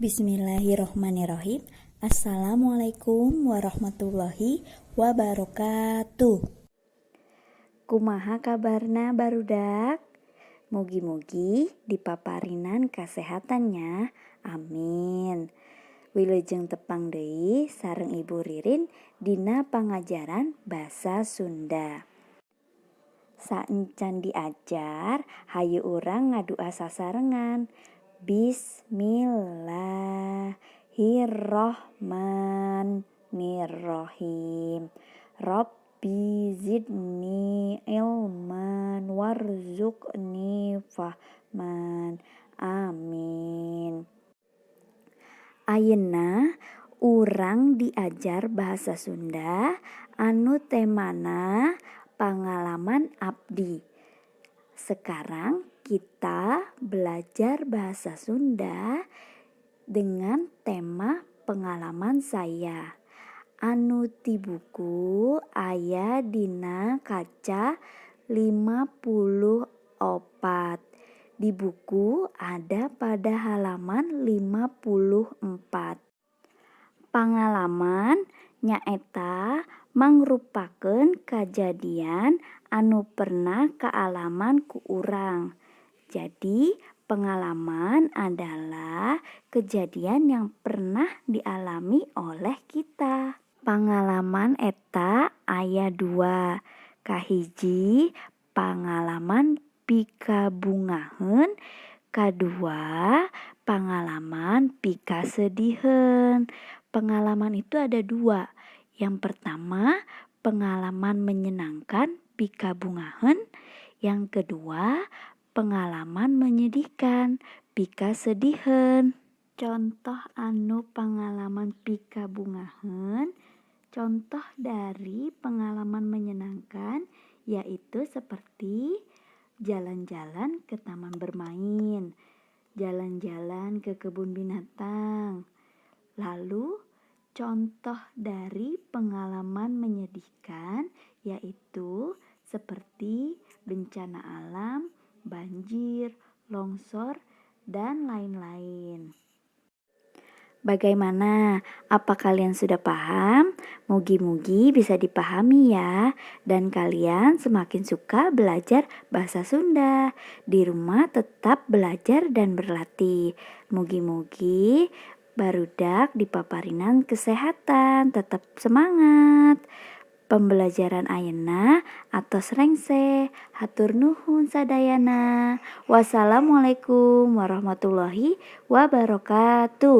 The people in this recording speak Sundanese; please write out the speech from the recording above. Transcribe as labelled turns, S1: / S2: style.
S1: Bismillahirrohmanirrohim. Assalamualaikum warahmatullahi wabarakatuh. Kumaha kabarna, barudak? Mugi-mugi dipaparinan kasehatan nya. Amin. Wilujeng tepang deui sareng Ibu Ririn dina pangajaran basa Sunda. Saencan diajar, hayu urang ngadua sasarengan. Bismillahirrohmanirrohim. Robbi zidni ilman warzuqni fahman. Amin. Ayeuna urang diajar bahasa Sunda anu temana pangalaman abdi. Sekarang kita belajar bahasa Sunda dengan tema pengalaman saya. Anu ti buku aya dina kaca 54. Di buku ada pada halaman 54. Pangalaman nyaeta mangrupakeun kajadian anu pernah kaalaman ku urang. Jadi, pengalaman adalah kejadian yang pernah dialami oleh kita. Pangalaman eta aya dua. Kahiji, pangalaman pikabungaheun, kadua, pangalaman pikasediheun. Pengalaman itu ada dua. Yang pertama, pengalaman menyenangkan, pikabungaheun. Yang kedua, pengalaman menyedihkan, pikasediheun. Contoh anu pangalaman pikabungaheun, contoh dari pengalaman menyenangkan, yaitu seperti jalan-jalan ke taman bermain, jalan-jalan ke kebun binatang. Lalu, contoh dari pengalaman menyedihkan yaitu seperti bencana alam, banjir, longsor, dan lain-lain. Bagaimana? Apa kalian sudah paham? Mugi-mugi bisa dipahami ya, dan kalian semakin suka belajar bahasa Sunda. Di rumah tetap belajar dan berlatih. Mugi-mugi barudak dipaparinan kesehatan, tetap semangat. Pembelajaran ayeuna atos rengse. Hatur nuhun sadayana. Wassalamualaikum warahmatullahi wabarakatuh.